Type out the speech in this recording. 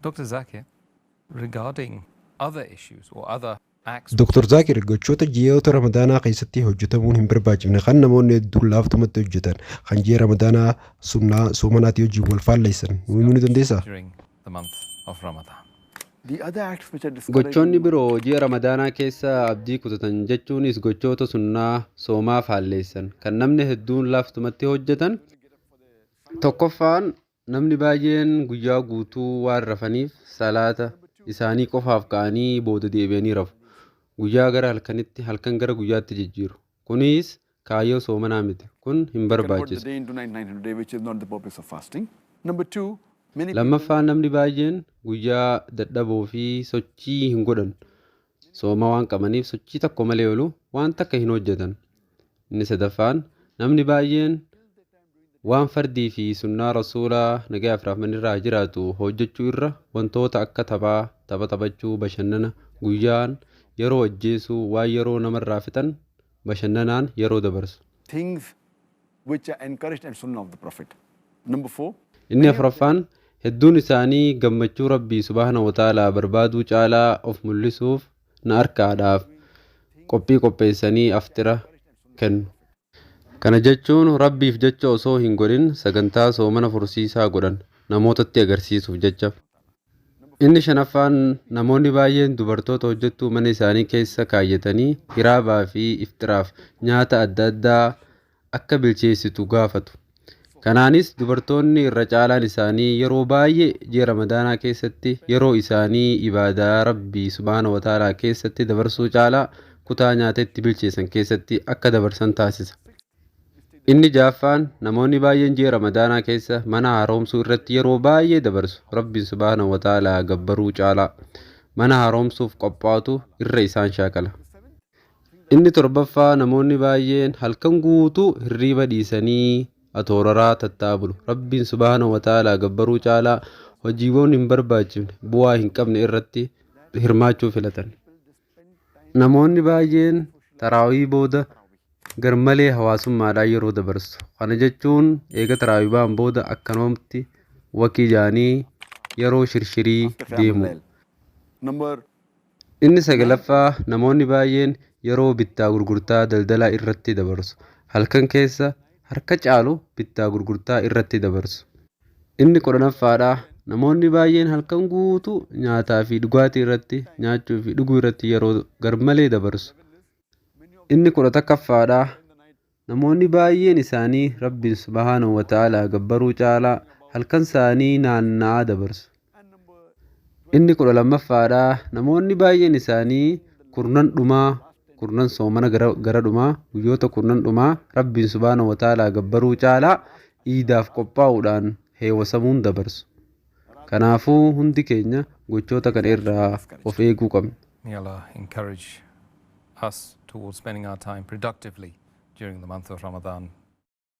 Dr. Zakir, regarding other issues or other acts Dr. Zaakir, gochoota ji'oota Ramadaanaa keessatti hojjetamuun hin barbaachifne kan namoonni hedduun laaftumatti hojjetan, kan ji'a Ramadaanaa sunnaa soomanaatii wajjin wal faalleessan nuu himuu ni dandeessaa? during the month of Ramadan. The other acts which are discouraged Gochoonni biroo ji'a Ramadaanaa keessa abdii kutatan, jechuunis gochoota sunnaa soomaa faalleessan kan namni hedduun laaftumatti hojjetan: Tokkoffaan, namni baay'een guyyaa guutuu waan rafaniif salaata isaanii qofaaf ka'anii booda deebi'anii rafu. Guyyaa gara halkanitti, halkan gara guyyaatti jijjiiru. Kunis kaayyoo soomanaa miti. Kun hin convert the barbaachisu. day into night, night into day, which is not the purpose of fasting. Number two, many people Lammaffaan, namni baay'een guyyaa dadhaboo fi sochii hin godhan. Sooma waan qabaniif sochii tokko malee oolu, waan takka hin hojjetan. Inni sadaffaan, namni baay'een waan fardii fi sunnaa Rasuulaa nagayaaf rahmanni irraa jiraatu hojjechuu irra wantoota akka taphaa, tapha taphachuu, bashannana, guyyaan yeroo ajjeesuu, waan yeroo namarraa fixan bashannanaan yeroo dabarsu. things which are encouraged and sunnah of the Prophet. Number four, Inni afuraffaan, hedduun isaanii gammachuu Rabbii subhaana wa ta'aalaa barbaaduu caalaa of mul'isuuf, na harkaadhaaf qophii qopheessanii aftira kennu. Kana jechuun Rabbiif jecha osoo hin godhin sagantaa soomana fursiisaa godhan namootatti agarsiisuuf jecha. Inni shanaffaan, namoonni baay'een dubartoota hojjettuu mana isaanii keessa kaayyatanii hiraabaa fi iftiraaf nyaata adda addaa akka bilcheessitu gaafatu. Kanaanis dubartoonni irra caalaan isaanii yeroo baay'ee ji'a Ramadaanaa keessatti yeroo isaanii ibaadaa Rabbii subhaana wa ta'aalaa keessatti dabarsuu caalaa kutaa nyaata itti bilcheessan keessatti akka dabarsan taasisa. Inni ja'affaan, namoonni baay'een ji'a Ramadaanaa keessa mana haaromsuu irratti yeroo baay'ee dabarsu. Rabbiin subhaana wa ta'aalaa gabbaruu caalaa mana haaromsuuf qophaa'utu irra isaan shaakala. Inni torbaffaa, namoonni baay'een halkan guutuu hirriiba dhiisanii atooraraa tattaabulu. Rabbiin subhaana wa ta'aalaa gabbaruu caalaa hojiiwwan hin barbaachifne, bu'aa hin qabne irratti hirmaachuu filatan. Namoonni baay'een taraawii booda garmalee hawaasummaadhaan yeroo dabarsu. Kana jechuun eega taraawii ba'an booda akkanumatti wakii jaanii yeroo shirshirii after Qiyam deemu. al-Layl. Number Inni sagalaffaa, namoonni baay'een yeroo bittaa gurgurtaa daldalaa irratti dabarsu. Halkan keessa harka caalu bittaa gurgurtaa irratti dabarsu. Inni 10ffaadha, namoonni baay'een halkan guutuu nyaataa fi dhugaatii irratti, nyaachuu fi dhuguu irratti yeroo garmalee dabarsu. Inni 11ffaadha, namoonni baay'een isaanii Rabbiin subhaanahu wa ta'aalaa gabbaruu caalaa halkan isaanii naanna'aa dabarsu. Inni 12ffaadha, namoonni baay'een isaanii kurnan dhumaa, kurnan soomana gara dhumaa, guyyoota kurnan dhumaa Rabbiin subhaanahu wa ta'aalaa gabbaruu caalaa iidaaf qophaa'uudhaan heewwasamuun dabarsu. Kanaafuu hundi keenya gochoota kana irraa of eeguu qabna. May Allah encourage us towards spending our time productively during the month of Ramadan.